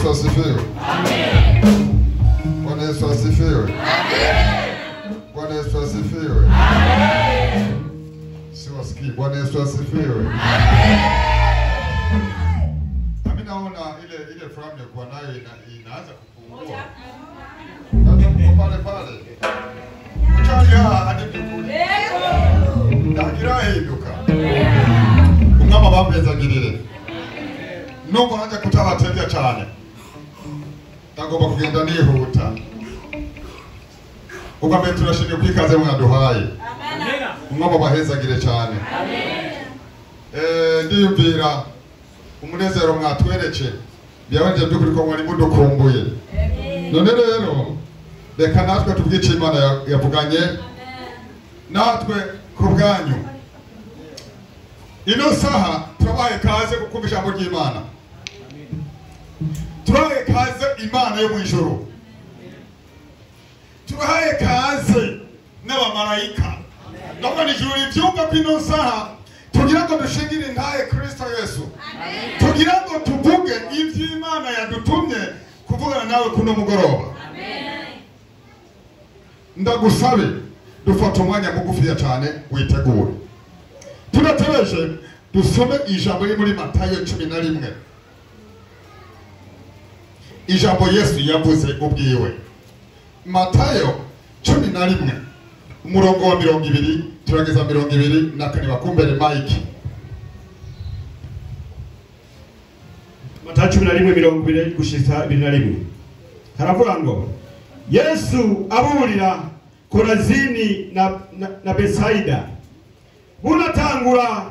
Yesu asifiwe. Amen. Bwana Yesu asifiwe. Amen. Bwana Yesu asifiwe. Amen. Siwasikii. Bwana Yesu asifiwe. Amen. Mimi naona ile furaha nilikuwa nayo inaanza kupungua. Sasa mko pale pale. Mchali hadi kule. Ndagirahinduka. Umwama bambezagirire. Nubwo nanjye kutabatevya cyane. Ndagomba kugenda nihuta. Ubwo mbere turashimye kwikaze mwaduhaye. Amen. Umwama bahezagire cyane. Amen. Ndiyumvira umunezero mwatwereke byabanje byukuri ko mwari mudukumbuye. None rero reka natwe tubwice Imana yavuganye natwe ku bwanyu. Ino saha turabaye kaze kukumva ijambo ry'Imana. Turabaye kaze Imana yo mu ijuru. Turabaye kaze n'abamarayika. Ndabona ijuru ribyumva ko ino saha tugira ngo dushingire intahe Kristo Yesu. Tugira ngo tuvuge iby'Imana yadutumye kuvugana nawe kuno mugoroba. Ndagusabe dufata umwanya mugufiya cyane witegure. Tunatebeje dusome ijambo riri muri Matayo 11. Ijambo Yesu yavuze ubwiwe. Matayo 11 umurongo wa 20 turageza 24 bakumbere Mike. Matayo 11:20 gushitsa 21. Haravuga ngo Yesu aburira Korazini na Betsaida bunatangura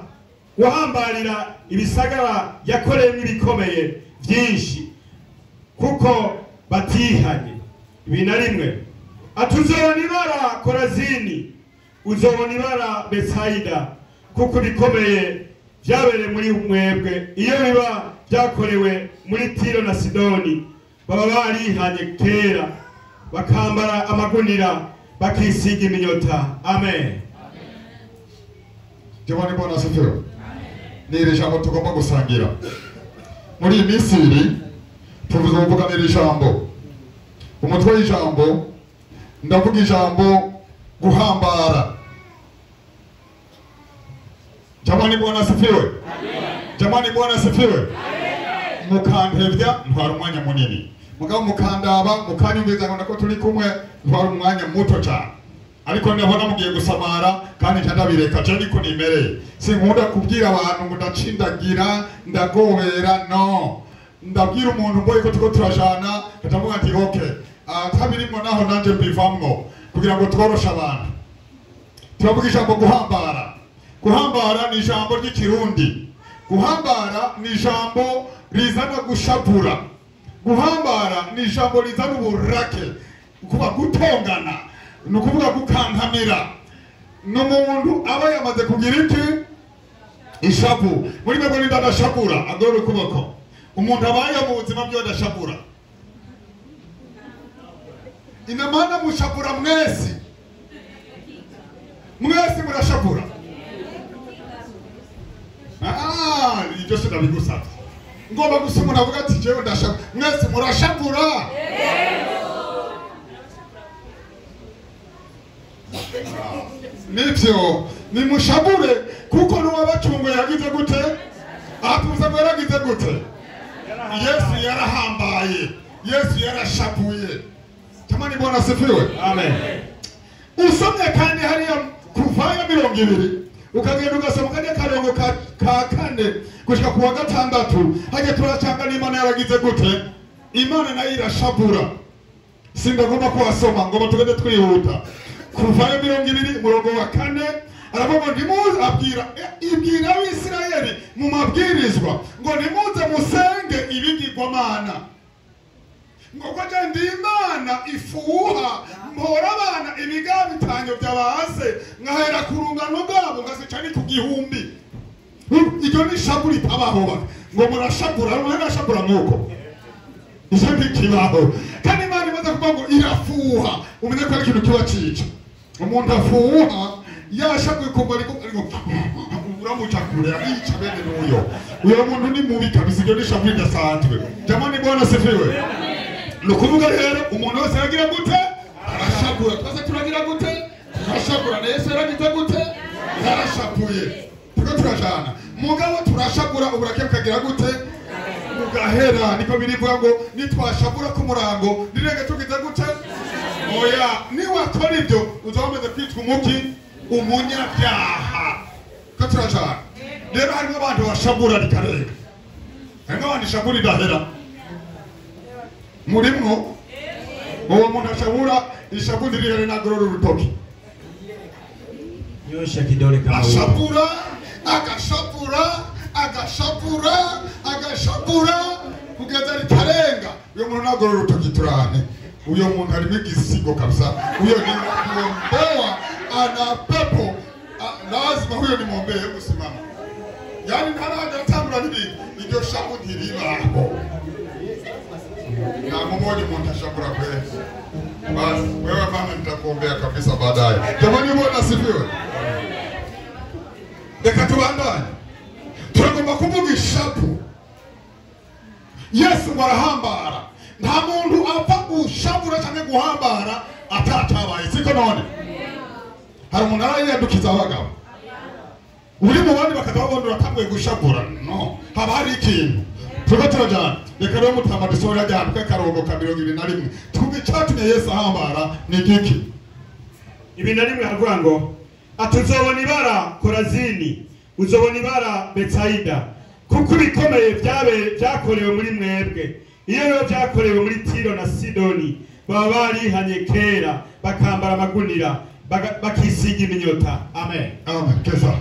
guhambarira ibisagara yakoreyemo ibikomeye byinshi kuko batihanye. 21 atuzobona ibara Korazini, uzobona ibara Betsaida, kuko ibikomeye byabereye muri mwebwe iyo biba byakorewe muri Tiro na Sidoni baba barihanye kera bakambara amagunira bakisiga iminyota. Amen. Jamani, Bwana asifiwe. Ni iri jambo tugomba gusangira. Muri iyi minsi ibiri tuvuga iri jambo. Umutwe w'ijambo ndavuga ijambo guhambara. Jamani, Bwana asifiwe. Jamani, Bwana asifiwe. Mukantevya ntwara umwanya munini. Mugabo mukandaba mukanyumviza ngo ko turi kumwe ntwara umwanya muto cyane. Ariko ndabona mugiye gusamara kandi ndabireka je niko nimereye. Sinkunda kubwira abantu ngo ndacindagira ndagobera, no. Ndabwira umuntu mboye ko tuko turajana ndavuga ati okay, atabirimo naho nanje mbivamwo kugira ngo tworoshe abantu. Turavuga ijambo guhambara. Guhambara ni ijambo ry'ikirundi. Guhambara ni ijambo rizana gushabura. Guhambara ni ijambo rizana uburake, kuba gutongana, nukuvuga gukankamira. N'umuntu aba yamaze kugira iki ishavu muri mwebwe ndadashabura agorora ukuboko. Umuntu abaye mu buzima byo adashabura, inamana mushabura mwese, mwese murashabura. Ibyo se ndabigusaba ngomba gusa umuntu avuga ati jewe ndashabura. Mwese murashabura. Nibyo nimushabure kuko n'uwabacunguye yagize gute? Atuza ngo yaragize gute? Yesu yarahambaye, Yesu yarashabuye. Jamani, Bwana asifiwe. Amen. Usomye kandi hariya kuvayo 20 ukagenda ugasoma kandi akarongo ka 4 gushika ku wa 6 hajya turacanga n'Imana yaragize gute? Imana nayo irashabura. Sindagomba kuhasoma ngomba tugende twihuta. Kuvayo 20 umurongo wa 4 aravuga ngo nimuze, abwira ibwira Abisirayeli mu mabwirizwa ngo nimuze musenge ibigirwamana, ngo ko ndi Imana ifuha mpora abana ibigabitanyo by'abase nkahera ku rungano rwabo ngasica ni ku gihumbi. Iryo ni ishavu ritabaho ngo murashabura, murashabura nk'uko icyo ntikibaho. Kandi Imana imaze kuvuga ngo irafuha, umenye ko ari ikintu kiba cica. Umuntu afuha yashabuye kumva ariko uramuca kure arica bene n'uyo. Uyo muntu ni mubi kabisa, iryo ni ishavu ridasanzwe. Jamani Bwana asifiwe. Ni ukuvuga rero umuntu wese aragira gute? Arashavura. Twese turagira gute? Turashavura. Na Yesu yaragize gute? Yarashavuye. Turiko turajana. Mugabo turashavura uburake bukagira gute? Bugahera. Niko birivuga ngo nitwashavura ku murango nirenge tugize gute? Oya, niwakora ibyo uzaba wamaze kwitwa umuki? Umunyabyaha. Ko turajana. Rero harimo abantu bashavura rikarenga. Harimo abantu ishavura idahera. Murimwo uwo muntu ashabura ishavu ntirihera nagorora urutoki. Nyosha kidole kama huyo. Ashabura, agashabura, agashabura, agashabura kugeza ritarenga. Uyo muntu nagorora urutoki turane. Uyo muntu harimo igisigo kabisa. Uyo ni muombewa, ana pepo. Lazima huyo ni muombee, hebu simama. Yaani ntaraja atangura n'ibintu. Iryo shavu ntiribaho. Na mmoja muntu ashabura kweli. Basi wewe mama nitakuombea kabisa baadaye. Jamani Bwana asifiwe. Reka tubandanye. Turagomba kuvuga ishavu. Yesu barahambara. Nta muntu apfa gushabura cyangwa guhambara atatabaye, siko none? Hari umuntu arayiyandukiza abagabo. Uri mu bandi bakaba babona uratanguye gushabura. No, haba hari ikintu. Turiko turajana. Reka rero mutama dusohora ajyana k'akarongo ka 21. Twumve icatumye Yesu ahambara ni igiki? 21 haravuga ngo atuzobona ibara Korazini, uzobona ibara Betsaida, kuko ibikomeye byakorewe muri mwebwe. Iyo rero byakorewe muri Tiro na Sidoni, baba barihanye kera, bakambara amagunira, bakisiga iminyota. Amen. Amen. Kesa.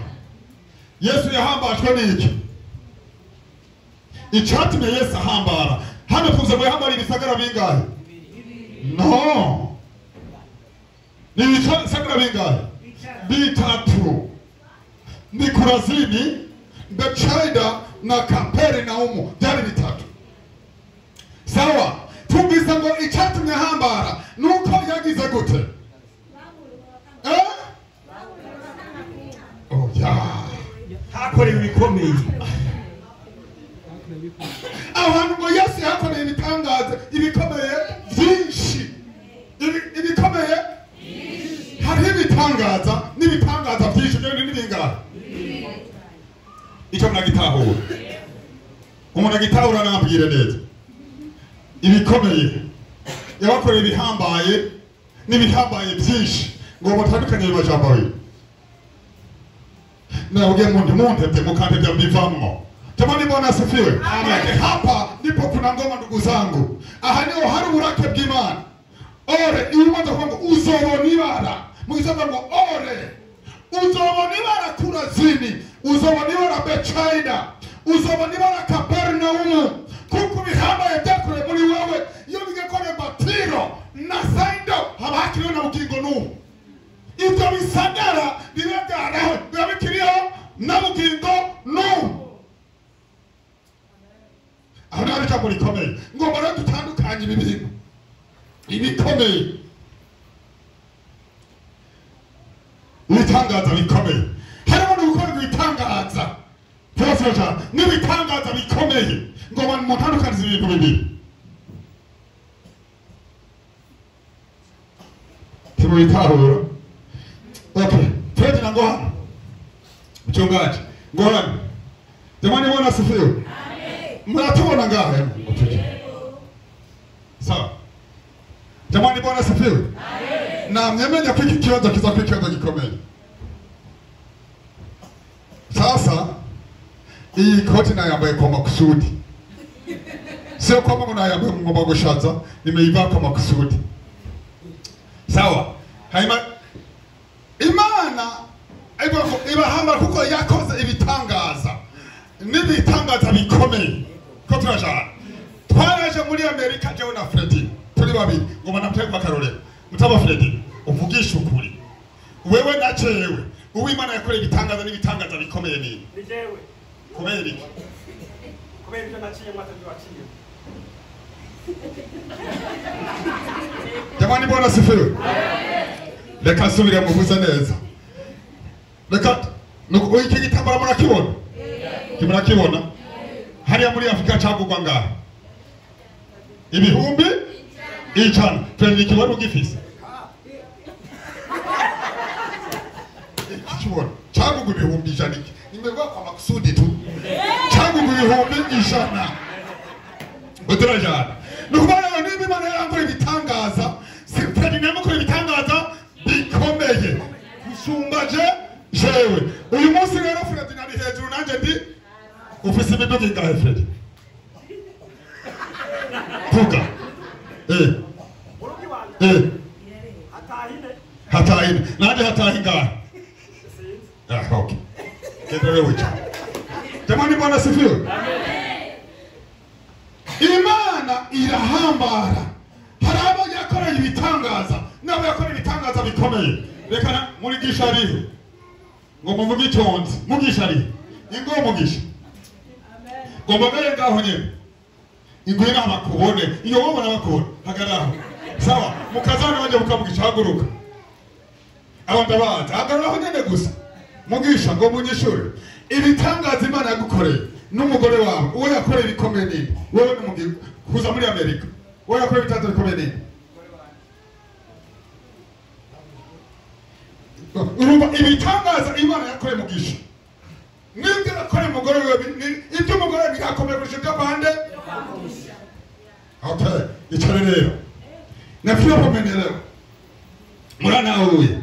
Yesu yahambajwe n'iki? Icatumye Yesu ahambara. Hano tuvuze ngo yahambara ibisagara bingahe? No. Ni ibisagara bingahe? Bitatu. Ni Korazini, Betsaida na Kaperinaumu. Byari bitatu. Sawa. Tumvise ngo icatumye ahambara nuko yagize gute? Oh ya. Hakorewe ibikomeye. Abantu ngo Yesu yakoreye ibitangaza ibikomeye byinshi. Ibikomeye hariho ibitangaza n'ibitangaza byinshi byo ni bingahe? Icyo muragitahura. Umuntu agitahura nambwire neza. Ibikomeye yabakoreye ibihambaye n'ibihambaye byinshi ngo mutandukanye amajambo abiri. Nabwiye ngo ntimuntebye mukantebya mbivamwo. Jamani Bwana asifiwe. Amen. Hapa ndipo kuna ngoma ndugu zangu. Aha niho hari uburake bw'Imana. Ore iyo umaze kuvuga ngo uzobona ibara, mugisaba ngo ore uzobona ibara Korazini, uzobona ibara Betsaida, uzobona ibara Kaperinaumu, kuko ibihambaye byakorewe muri wewe iyo bigakorerwa Tiro na Sido haba hakiriho na bugingo n'ubu. Ibyo bisagara biba byaraho biba bikiriho na bugingo n'ubu. Aho ni ijambo rikomeye. Ngomba rero dutandukanye ibi bintu ibikomeye, ibitangaza bikomeye. Harimo no gukorerwa ibitangaza n'ibitangaza bikomeye. Ngomba mutandukanize ibintu bibiri. Timubitahura. Okay, Fred na Ngohana. Mchungaji, Ngohana. Jamani Bwana asifiwe. Mnatubona ngahe? Sawa. Jamani Bwana asifiwe. Na mnyemenya ko iki kibazo kiza ko ikibazo gikomeye. Sasa iyi koti nayambaye kwa makusudi. Sio kwamba nayambaye ngomba gushaza, nimeivaa kwa makusudi. Sawa. Haima Imana ibahamba kuko yakoze ibitangaza n'ibitangaza bikomeye. Ko turajana. Twaraje muri Amerika jewe na Freddy turi babiri ngo banamutege akarorero. Mutaba Freddy uvugisha ukuri. Wewe na jewe uwimana yakoreye ibitangaza n'ibitangaza bikomeye nini? Ni jewe. Kubera iki? Kubera ibyo naciye mwatavyo waciye. Jamani Bwana asifiwe. Reka nsubire muvuze neza. Reka Nuko iki gitambara murakibona? Kimurakibona? Hariya muri Afrika cagugwa ngaha 100,000. Frederick wari ugifise ikibona cagugwa 100,000 iki nimegwa kwa makusudi tu cagugwa 100,000 uturajana. Nukubona niba Imana yarakora ibitangaza, Frederick namukora ibitangaza bikomeye gusumba jewe. Uyu munsi rero Frederick ari hejuru nanje ndi ufise imiduga ingahe Frederick? Vuga. Hatahine. Nanje hatahi ngahe? Ah, okay. Genda wewe cyane. Jamani Bwana asifiwe. Amen. Imana irahambara. Hari abo yakoreye ibitangaza n'abo yakoreye ibitangaza bikomeye. Reka murigisha arihe ngo muvuge itonze. Mugisha arihe? Ingo mugisha. Amen. Ngo mbere ngaho nyene. Ingwira bakubone. Iyo wobona bakubone. Hagarara. Sawa, mukazana waje mukamugisha haguruka. Abo ndabaza, hagarara nyene gusa. Mugisha ngo munyishure. Ibitangaza Imana yagukoreye n'umugore wawe, uwo yakoreye ibikomeye nini? Wewe n'umugiye kuza muri Amerika. Uwo yakoreye ibitangaza bikomeye nini? Urumva ibitangaza Imana yakoreye Mugisha. Nibyo yakoreye umugore wewe, ibyo umugore birakomeye kurusha ibyo kwande. Okay, icare rero. Nafio pomenelewa. Muranahuye.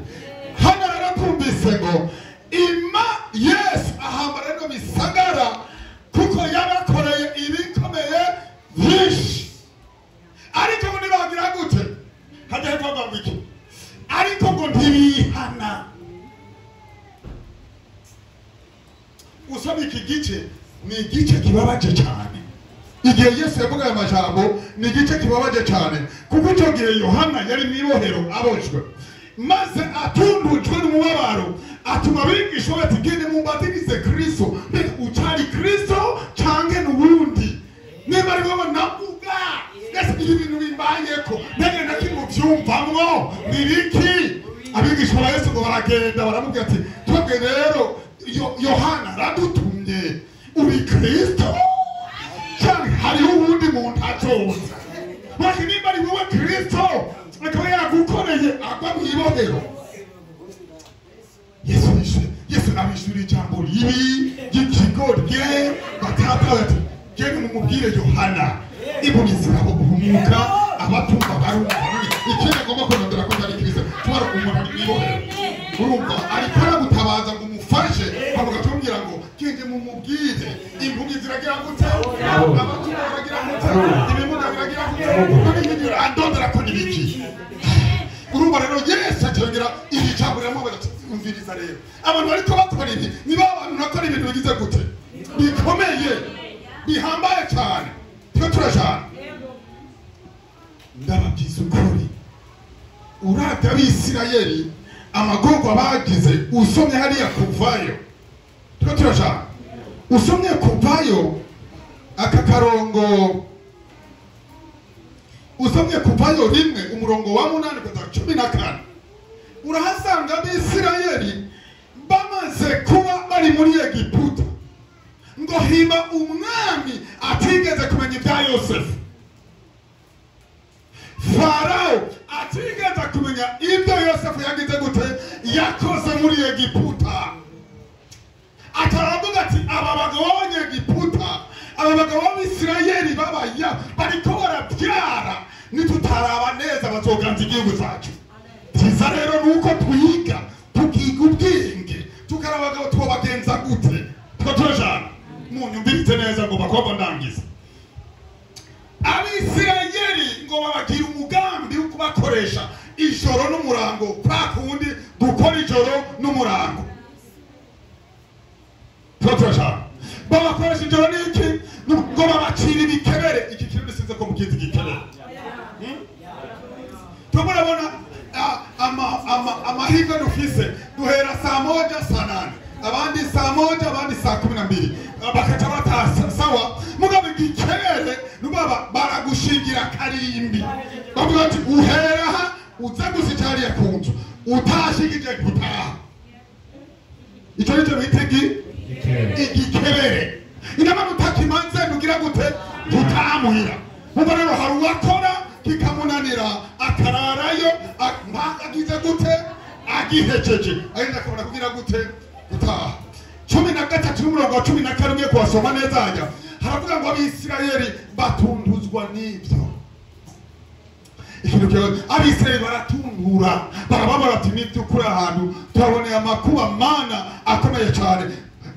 Hano rero twumvise ngo ima Yesu ahambara no misagara kuko yabakoreye ibikomeye byinshi. Ariko ngo nibagira gute? Hajya hepfo ngo iki? Ariko ngo ntibihana. Usoma iki gice ni igice kibabaje cyane. Igihe Yesu yavuga aya majambo ni igice kibabaje cyane kuko icyo gihe Yohana yari mw'ibohero aboshwe maze atundujwe n'umubabaro atuma abigishwa bati gende mumbatirize Kristo. Mbega ucari Kristo canke n'ubundi? Niba ari wowe navuga ese ibi bintu bimbayeko mbega nakimuvyumvamwo ni biki? Abigishwa ba Yesu ngo baragenda baramubwira ati twebwe rero Yohana aradutumye uri Kristo cyane hariho uwundi muntu azoza. Bati nimba ari wowe Kristo akaba yagukoreye agwa mw'ibohero. Yesu abishura ijambo ribi ry'ikigorye batata bati genda mumubwire Yohana impumyi zirahumuka abatumva barumva. Ikindi agomba kurondera ko atari Kristo tubara umuntu ari mw'ibohero. Urumva ariko aragutabaza ngo umufashe bavuga tumubwira ngo gende mumubwire impumyi ziragira gute, abatumva baragira gute, ibimuga biragira gute, none andondera ko nibiki. Urumva rero Yesu acongera iri jambo riramubaza ati umviriza rero abantu bariko bakora ibi niba abantu nakora ibintu bigize gute bikomeye bihambaye cyane. Twe turajana ndababwiza ukuri urata abisirayeli amagorwa bagize usomye hariya kuvayo. Twe turajana usomye kuvayo aka karongo usomye kuvayo 1 umurongo wa 8 kugeza 14 urahasanga abisirayeli bamaze kuba bari muri Egiputa ngo hima umwami atigeze kumenya ibya Yosefu. Farao atigeze kumenya ibyo Yosefu yagize gute yakoze muri Egiputa. Ataravuga ati aba bagabo b'Abanyegiputa, aba bagabo b'Abisirayeli babaya bariko barabyara nitutaraba neza bazoganza igihugu cyacu. Byiza rero nuko twiga tukiga ubwenge tukaraba abagabo twobagenza gute. Twatojana munyumvirize neza ngo bakobwa ndangiza. Abisirayeli ngo babagira umugambi wo kubakoresha ijoro n'umurango kwa kundi gukora ijoro n'umurango. Twatojana babakoresha ijoro n'iki ngo babacira ibikebere. Iki kintu sinze ko mukizi igikebere. Tumurabona amahirwe dufise duhera saa 1 saa 8 abandi saa 1 abandi saa 12 bakaca batasa sawa. Mugabo igikebere nubaba baragushingira karimbi bavuga ati uhera aha uze gusa icariye ku nzu utashigije gutaha. Icyo nicyo bita igikebere. Inama utakimanze ntugira gute tutamuhira. Umva rero hari uwakora kikamunanira akararayo agize gute agihejeje agenda akabona kugira gute gutaha. 13 n'umurongo wa 14 ugiye kuwasoma neza hajya haravuga ngo Abisirayeli batunduzwa n'ibyo. Ikintu kibazo Abisirayeli baratundura barababara ati n'iby'ukuri ahantu turaboneye amakuba mana akomeye cyane.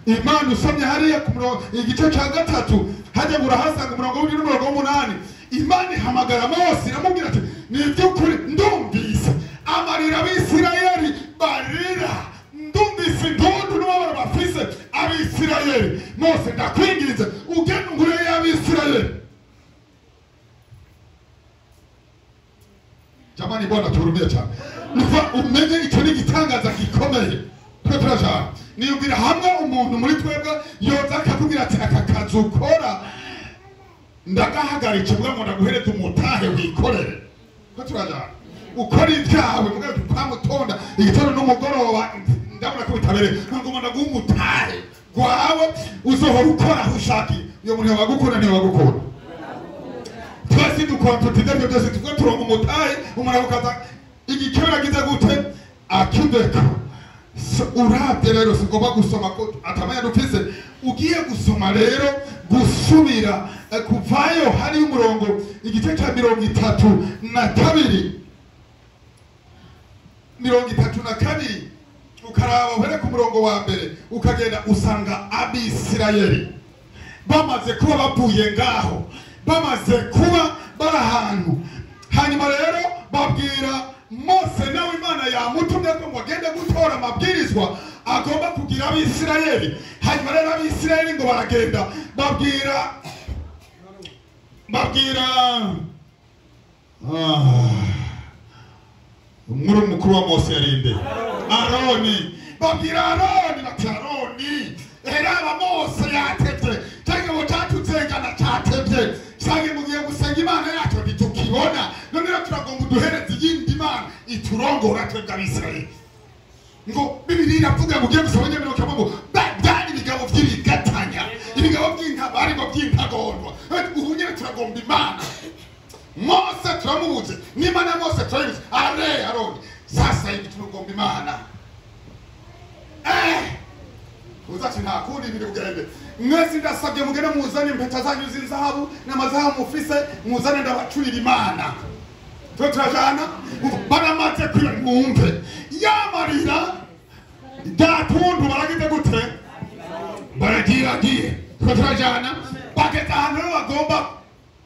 Imana usomye hariya ku murongo igice cya 3 hajya urahasanga umurongo w'indwi n'umurongo w'umunani. Imana ihamagara Mose iramubwira ati ni iby'ukuri ndumvise amarira Abisirayeli barira, ndumvise intundu n'umubabaro bafise Abisirayeli. Mose ndakwinginze ugende inkuru y'Abisirayeli. Jamani Bwana tuhurumie cyane. Nuva umenye icyo ni igitangaza gikomeye. Twe turashaka niyumvira hamwe umuntu muri twebwe yoza akakubwira ati aka kazi ukora ndagahagaritse ubwo ngo ndaguhereze umutahe wikorere. Twe turashaka ukora ibyawe mugabo tukamutonda igitondo n'umugoroba ndabona ko bitabereye ngo ndaguha umutahe gwawe uzohora ukora aho ushakiye. Uyo muntu yabagukunda ntiyabagukunda. Twese dukora tutidavyo byose tuvuga turonka umutahe umuntu akaza igikebera gize gute akibeka. Urabye rero singomba gusoma ko atamanya dufise. Ugiye gusoma rero gusubira kuvayo hari umurongo igice cya 32 32 ukaraba uhere ku murongo wa mbere ukagenda usanga Abisirayeli bamaze kuba bavuye ngaho, bamaze kuba bari ahantu. Hanyuma rero babwira Mose nawe Imana yamutumye ko ngo agende gutora amabwirizwa agomba kugira Abisirayeli. Hanyuma rero Abisirayeli ngo baragenda babwira umukuru mukuru wa Mose yarinde Aroni. Babwira Aroni bati Aroni eraba Mose yatevye cyangwa ngo cyatuzengana cyatevye cyangwa mugiye gusenga Imana yacu ntitukibona, none rero turagomba uduhereze iyindi Imana iturongora twebwe Abisirayeli. Ngo Bibiliya iravuga ngo ugiye gusoma nyamiro ngo byari ibigabo by'ibigatanya, ibigabo by'intabari ngo by'intagondwa. Ubu nyine turagomba Imana. Mose turamubuze n'Imana Mose turayibuze. Are Aroni sasa hivi tunagomba Imana. Uzachi nta kundi biri bugende. Mwese ndasabye mugende muzane impeta zanyu z'inzahabu n'amazahabu mufise muzane ndabacurira Imana. Twe turajana baramaze kwiba mwumve yamarira datundu baragize gute baragiragiye. Twe turajana bageze ahantu rero bagomba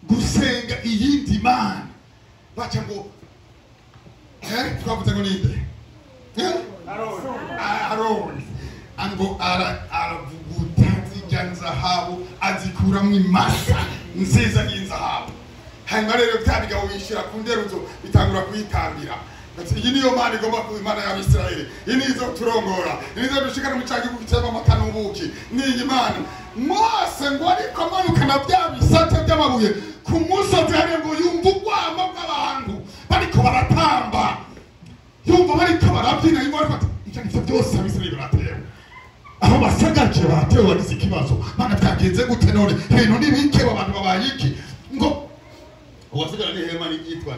gusenga iyindi Mana baca ngo twavuze ngo ninde Aroni ngo aravuguta zijya nzahabu azikuramwo imasa nziza y'inzahabu. Hanyuma rero bya bigabo bishyira ku nderuzo bitangura kuyitambira. Ati iyi niyo Mana igomba kuba Imana y'Abisirayeli, iyi niyo turongora, iyi niyo dushikana mu cyagihugu gitema amata n'ubuki, ni iyi Mana. Mose ngo ariko amanukana bya bisate by'amabuye ku musozi hariya ngo yumva urwamo rw'abantu bariko baratamba, yumva bariko barabyina, yumva bariko icyo ngicyo byose Abisirayeli baratewe. Aho basagaje batewe bagize ikibazo. Mana byagenze gute none ibintu ni bike abantu babaye iki? Ngo uwasigara ni hema yitwa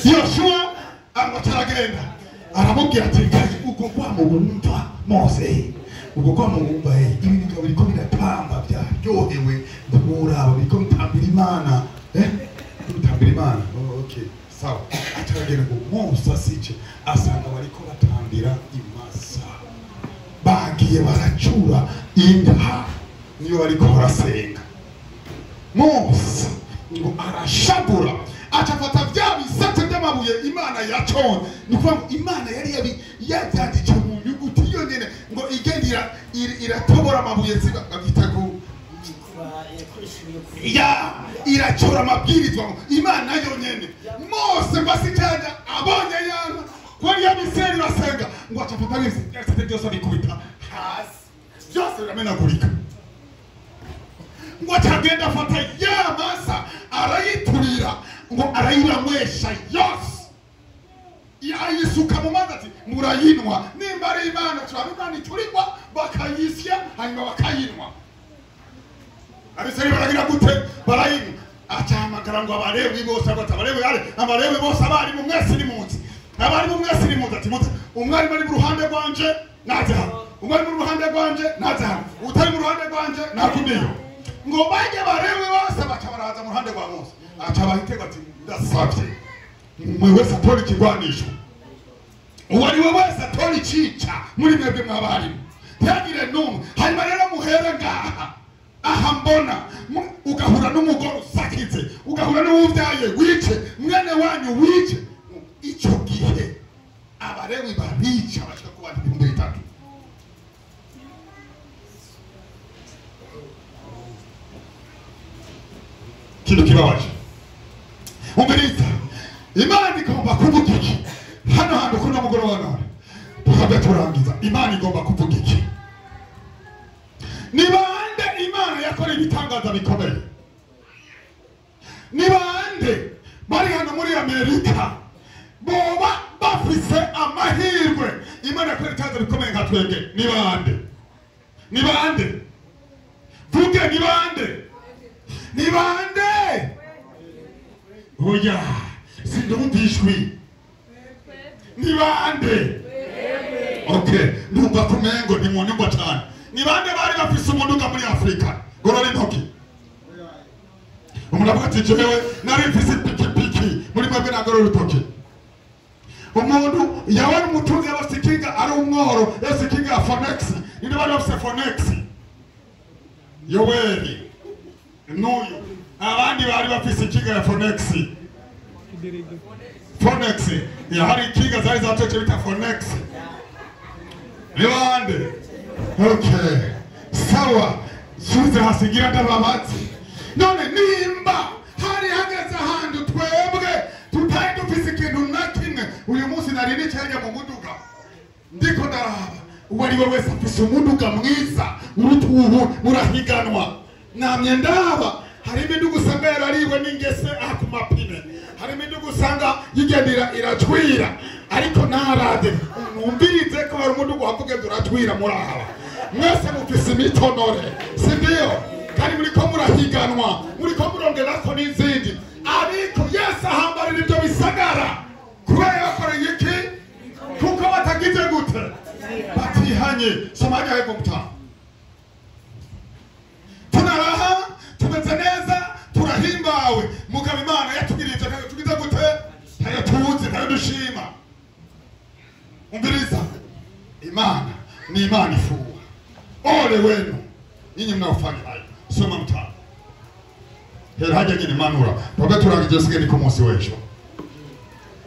Yoshua ngo aramubwira ati ubwo rwamo wumva Mose, ubwo rwamo wumva ibi bigabo biriko biratamba byaryohewe ndamuraba biriko bitambira Imana bitambira Imana. Okay sawa. Ataragenda ngo Mose asice asanga bariko batambira imasa, bagiye baracura inka niyo bariko barasenga. Mose ngo arashabura acafata bya bisate by'amabuye Imana yaconze. Ni ukuvuga ngo Imana yari yabyanditse mu nyuguti yonyene ngo igenda iratobora amabuye babyita ku ya iracora amabwirizwa Imana yonyene. Mose ngo asicaja abonye yana ko y'Abisirayeli basenga ngo acafata ibisate byose abikubita hasi byose biramenagurika. Ngo acagenda afata ya masa arayiturira ngo arayibanywesha yose. Ayisuka mu mazi ati murayinwa, nimba ari Imana turaba Imana iturigwa, bakayisya hanyuma bakayinwa. Abisirayeli baragira gute? Barayinwa. Acahamagara ngo Abalewi bose, ati Abalewi ale, Abalewi bose, abarimu mwese ni munsi, abarimu mwese ni munsi. Ati munsi, umwarimu ari mu ruhande rwanje naze hano, umwarimu mu ruhande rwanje naze hano, utari mu ruhande rwanje nakumiyo. Ngo bajye Balewi bose baca baraza mu ruhande rwa Mose. Aca bahitego ati ndasabye mwe wese atora ikigwanisho, uwo ari we wese atora icica muri mwebwe mw'abarimu, ntihagire n'umwe. Hanyuma rero muhere ngaha aha mbona ugahura n'umugore usakize, ugahura n'uwuvyaye wice, mwene wanyu wice. Ico gihe Abalewi barica bashika ku bantu 3000. Kintu kibabaje. Umviriza, Imana igomba kuvuga iki hano hantu kuno mugoroba none tukabe turangiza. Imana igomba kuvuga iki? Ni bande Imana yakora ibitangaza bikomeye? Ni bande bari hano muri Amerika boba bafise amahirwe Imana yakora ibitangaza bikomeye nka twebwe? Ni bande? Ni bande? Vuge, ni bande? Ni bande? Oya, sindumva ijwi. Ni bande? Okay, ndumva kumengo ni munyumva cyane. Ni bande bari bafise umuduga muri Afrika? Gorora intoki. Umuntu avuga ati jewe nari mfise ipikipiki, muri mwebwe nagorora urutoki. Umuntu yabona umutunzi y'abasikinga ari umworo, y'abasikinga Phonex. Ninde bari bafise Phonex? Yoweri n'uyu. Abandi bari bafise ikinga ya Phonex. Phonex ya hari ikinga zari zatoce bita Phonex. Ni bande? Okay, sawa. Suze hasigira ndababatsi. None nimba hari hageze ahantu twebwe tutari dufise ikintu na kimwe, uyu munsi nari nicaye mu muduga ndiko ndaraba uwo ari we wese afise umuduga mwiza uruta ubu murahiganwa. Namye ndaba hari imiduga usanga yarariwe n'ingese aha ku mapine, hari imiduga usanga yigendera iracwira, ariko narade numvirize ko hari umuduga uhavuge uracwira. Murahaba mwese mufise imitonore, si ndio? Kandi muriko murahiganwa, muriko murongerako n'izindi. Ariko Yesu ahambarira ibyo bisagara kubera yabakoreye iki? Kuko batagize gute? Batihanye. Soma hepfo mutaha. Tunaraha, tumeze neza, turahimbawe. Mugabo Imana yatugiriye ibyo ntayo tugize gute? Ntayo tuzi, ntayo dushima. Umviriza, Imana ni Imana ifuha. Ole wenu nyinyi mnaofanya hayo. Soma mtaha. Hera haja nyine manura. Twebwe turangije sige ni ku munsi w'ejo.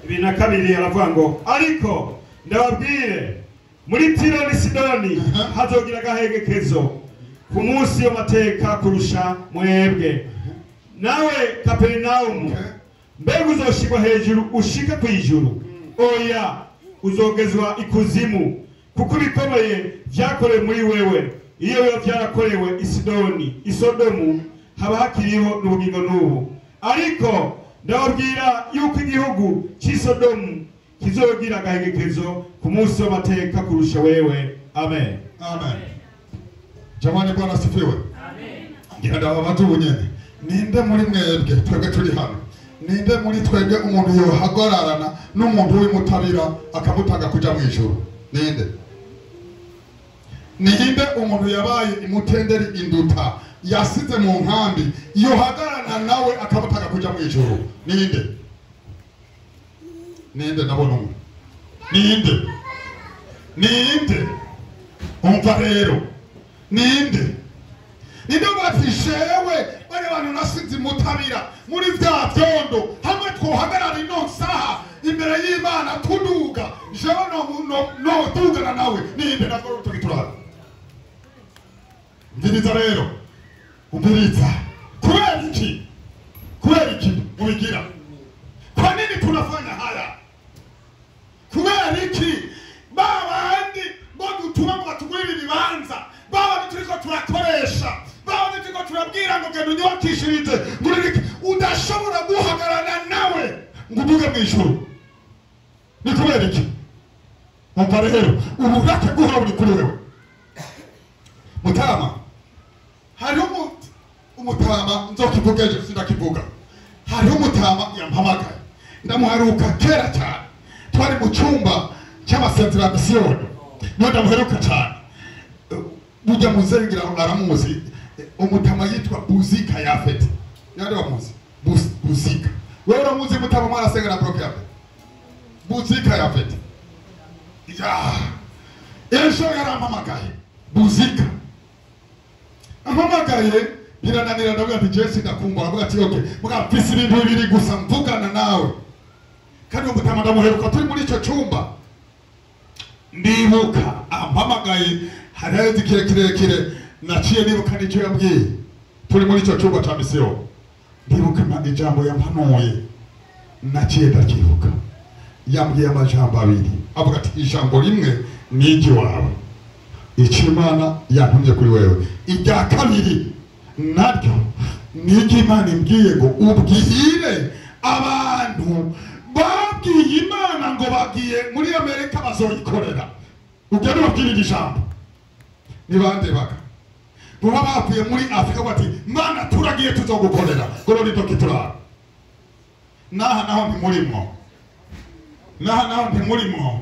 22 aravuga ngo ariko ndababwire muri Tiro ni Sidoni hazogira agahegekezo ku munsi w'amateka kurusha mwebwe. Nawe Kaperinaumu, mbega uzoshirwa hejuru ushike ku ijuru? Oya, uzogezwa ikuzimu, kuko ibikomeye vyakorewe muri wewe iyo biba vyarakorewe i Sodomu haba hakiriho n'ubugingo n'ubu. Ariko ndababwira yuko igihugu c'i Sodomu kizogira agahegekezo ku munsi w'amateka kurusha wewe. Amen. Amen. Jamani, Bwana asifiwe. Amen. Ngira ndababaza ubunyene. Ninde muri mwebwe twebwe turi hano, ninde muri twebwe umuntu yohagararana n'umuntu w'imutabira akamutanga kuja mu ijuru? Ninde? Ninde umuntu yabaye imutenderi induta yasize mu nkambi yohagararana nawe akamutanga kuja mu ijuru? Ninde? Ninde? Ndabona umwe. Ninde? Ninde? Umva rero, ninde? Ninde bati jewe bari bantu nasize imutabira muri vya vyondo, hamwe twohagarara ino saha imbere y'Imana tuduga, jewe no dugana nawe? Ninde? Nagora urutoki turahari. Umviriza rero, umviriza. Kubera iki? Kubera iki mubigira? Kwa nini tunafanya haya? Kubera iki babandi bo dutuma ngo batugurire ibibanza, babandi turiko turakoresha, babandi turiko turabwira ngo genda unyubakishirize, ngurire, udashobora guhagararana nawe ngo uduge mu ijuru? Ni kubera Kubera iki? Umva rero, uburake bw'Uhoraho buri kuri wewe. Mutama, hariho umutama nzokivuga ejo sindakivuga. Hariho umutama yampamagaye, ndamuheruka kera cyane, twari mu cyumba cy'abasenzi ba misiyoni, niho ndamuheruka cyane. Burya muzengira aramuzi, umutama yitwa Buzika Yafeti. Yari bamuzi Buzika. Wewe uramuzi mutama mwarasenga na broke Yafeti? Buzika Yafeti. Ya. Ejo yarampamagaye Buzika. Ampamagaye birananira, ndavuga ati Jesse ndakumva, aravuga ati okay, muga mfise ibintu bibiri gusa mvugana nawe. Kandi umutama ndamuheruka turi muri icyo cyumba. Ndibuka ampamagaye hari kirekire naciye nibuka n'icyo yambwiye. Turi muri icyo cyumba cya misiyoni. Ndibuka ijambo yampanuye, naciye ndacyibuka. Yambwiye amajambo abiri, avuga ati ijambo rimwe ni iry'iwawe, icyo Imana yantumye kuri wewe. Irya kabiri naryo ni iry'Imana imbwiye ngo ubwire abantu babwiye Imana ngo bagiye muri Amerika bazoyikorera. Ugende ubabwire iri jambo. Ni bande baga buba bavuye muri Afrika bati Mana turagiye tuzogukorera, ngo ni dokitura. Naha naho ntimurimwo, naha naho ntimurimwo.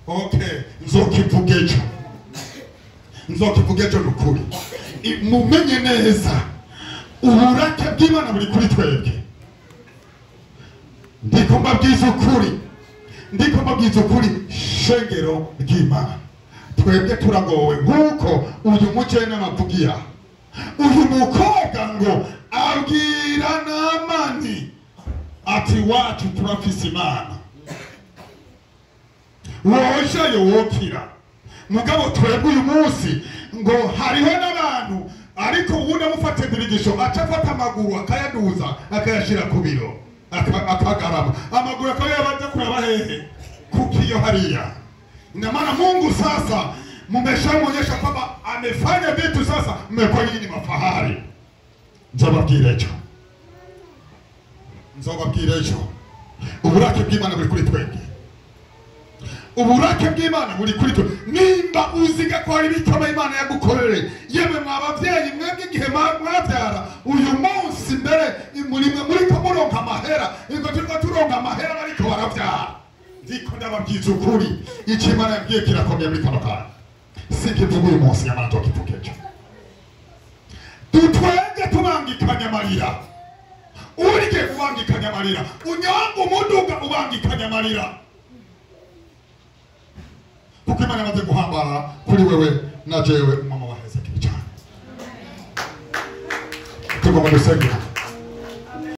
Okay, nzokivuga ejo, nzokivuga ejo nukuri. Mumenye neza uburake bw'Imana buri kuri twebwe. Ndiko mbabwiza ukuri, ndiko mbabwiza ukuri, shengero ry'Imana. Twebwe turagowe nk'uko uyu mukene navugira. Uyu mukobwa ngo abwira Namani ati wacu turafise Imana, wojeyo wokira. Mugabo twebwe uyu munsi ngo hariho n'abantu, ariko uwundi amufate ndirigisho aca afata amaguru akayaduza akayashira ku biro akagarama amaguru akayabanza kuraba hehe kukiyo hariya. Ina maana Mungu sasa mmeshamuonyesha kwamba amefanya vitu, sasa mmekuwa nyinyi ni mafahari. Nzobabwira ejo, nzobabwira ejo. Uburake bw'Imana buri kuri twebwe, uburake bw'Imana buri kuri twe. Nimba uziga ko hari bitama Imana yagukorere, yemwe mwa bavyeyi mwebwe igihe mwavyara uyu munsi mbere murimwe muriko muronka amahera, ingo turiko turonka amahera bariko baravyara. Ndiko ndababwiza ukuri, icyo Imana yabwiye kirakomeye muri kano kanya. Sikivuga uyu munsi, nyamara nzokivuga ejo. Dutwenge tubangikanya amarira, urike ubangikanya amarira, unyonga umuduga ubangikanya amarira, kuko Imana yamaze guhambara kuri wewe na jewe. Umama wa Hezekiya cyane. Tugomba gusenga.